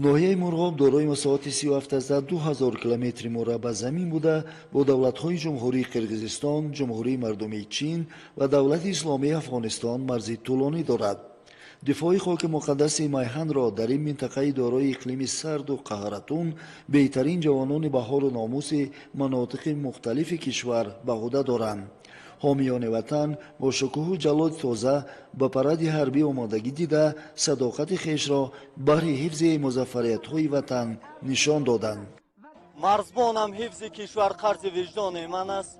Ноҳияи Мурғоб дорои масоҳати 37,2 ҳазор километри мураббаъ замин буда, бо давлатҳои Ҷумҳурии Қирғизистон, Ҷумҳурии Мардумии Чин ва Давлати Исломии Афғонистон марзи тӯлонӣ дорад. Дифои хоки муқаддаси Майҳанро дар ин минтақаи дорои иқлими сарду қаҳратун беҳтарин ҷавонони баҳору номуси манотиқи мухталифи кишвар ба ӯҳда доранд. Ҳомиёни ватан бо шукӯҳу ҷалоли тоза ба паради ҳарбӣ омодагӣ дида, садоқати хешро баҳри ҳифзи музаффариятҳои ватан нишон доданд. Марзбонам, ҳифзи кишвар қарзи виҷдони ман аст.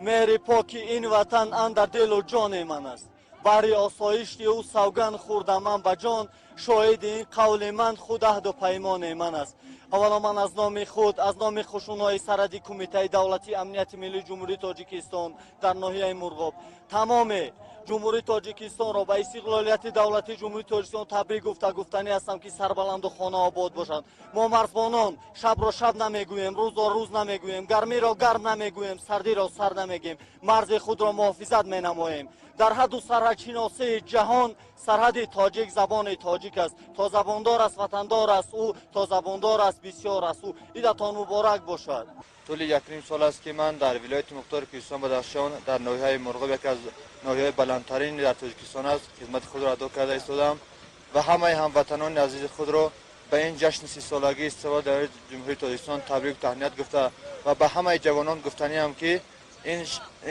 Меҳри поки ин ватан андар дилу ҷони ман аст. Баҳри осоишти ӯ савганд хӯрдам ман ба ҷон. Шоҳиди ин қавли ман худ аҳду паймони ман аст. Аввало ман аз номи худ, аз номи қушунҳои сарҳадии Кумитаи давлатии амнияти миллии Ҷумҳурии Тоҷикистон дар ноҳияи Мурғоб тамоми Ҷумҳурии Тоҷикистонро ба истиқлолияти давлатии Ҷумҳурии Тоҷикистон табрик гуфта, гуфтанӣ ҳастам, ки сарбаланду хонаобод бошанд. Мо марзбонон шабро шаб намегӯем, рӯзро рӯз намегӯем, гармиро гарм намегӯем, сардиро сард намегӯем, марзи худро муҳофизат менамоем. Дар ҳадду сарҳадшиносии ҷаҳон сарҳади тоҷик забони тоҷик аст. То забондор аст, ватандор аст ӯ, то забондор аст, бисёр аст ӯ. Идатон муборак бошад. Тӯли 1,5 сол аст, ки ман дар вилояти мухтори Кӯҳистон Бадахшон, дар ноҳияи Мурғоб, яке аз ноҳияҳои баландтарин дар Тоҷикистон аст, хизмати худро адо карда истодам ва ҳамаи ҳамватанони азизи худро ба ин ҷашни 30-солагии истиқлоли давлати Ҷумҳурии Тоҷикистон табрику таҳният гуфта ва ба ҳамаи ҷавонон гуфтаниам, ки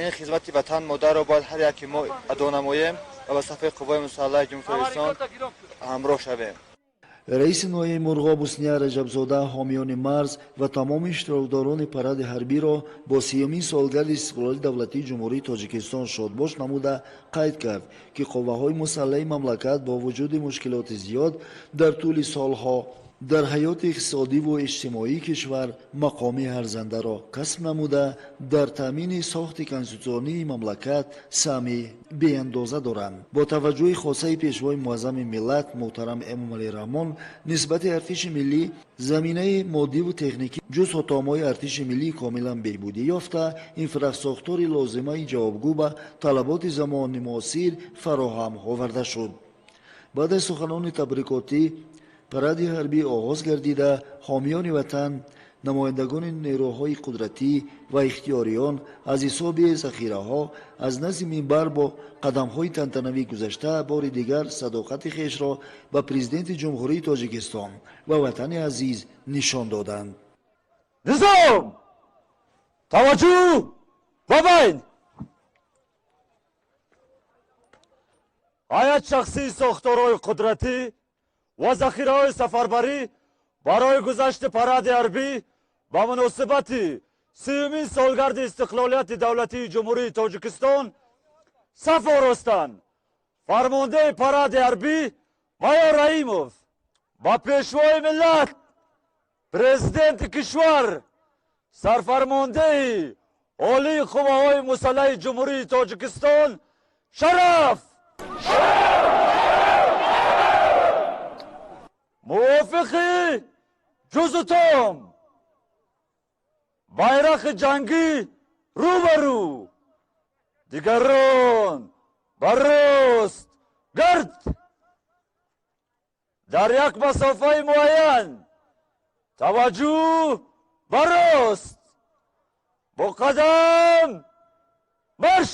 ин хизмати ватан модарро бояд ҳар яке мо адо намоем ва ба сафи қувваи мусаллаҳи Ҷумҳурии Тоҷикистон ҳамроҳ шавем. Раиси ноҳияи Мурғоб Ҳусния Раҷабзода ҳомиёни марз ва тамоми иштирокдорони паради ҳарбиро бо 30-умин солгарди истиқлоли давлатии Ҷумҳурии Тоҷикистон шодбош намуда, қайд кард, ки қувваҳои мусаллаҳи мамлакат бо вуҷуди мушкилоти зиёд дар тӯли солҳо дар ҳаёти иқтисодиву иҷтимоии кишвар мақоми арзандаро касб намуда, дар таъмини сохти конститутсионии мамлакат саҳми беандоза доранд. Бо таваҷҷӯҳи хосаи Пешвои муаззами миллат муҳтарам Эмомалӣ Раҳмон нисбати артиши миллӣ, заминаи моддиву техникӣ ҷузҳутомҳои артиши миллӣ комилан беҳбудӣ ёфта, инфрасохтори лозимаи ҷавобгӯ ба талаботи замони муосир фароҳам оварда шуд. Баъд аз суханони табрикотӣ паради ҳарбӣ оғоз гардида, ҳомиёни ватан, намояндагони нерӯҳои қудратӣ ва ихтиёриён аз ҳисоби захираҳо аз назди минбар бо қадамҳои тантанавӣ гузашта, бори дигар садоқати хешро ба Президенти Ҷумҳурии Тоҷикистон ва ватани азиз нишон доданд. Низом! Таваҷҷӯҳ ба байн! Ҳайат шахсии сохторҳои қудратӣ ва захираҳои сафарбарӣ барои гузашти паради ҳарбӣ ба муносибати 30-умин солгарди истиқлолияти давлатии Ҷумҳурии Тоҷикистон саф оростанд. Фармондеҳи паради ҳарбӣ майор Раимов. Ба Пешвои миллат, Президенти кишвар, Сарфармондеҳи Олии Қувваҳои Мусаллаҳи Ҷумҳурии Тоҷикистон шараф! Мувофиқи ҷузутом байрақи ҷангӣ рӯ ба рӯ, дигарон ба рост гард, дар як масофаи муайян. Таваҷҷӯҳ ба рост, бо қадам марш!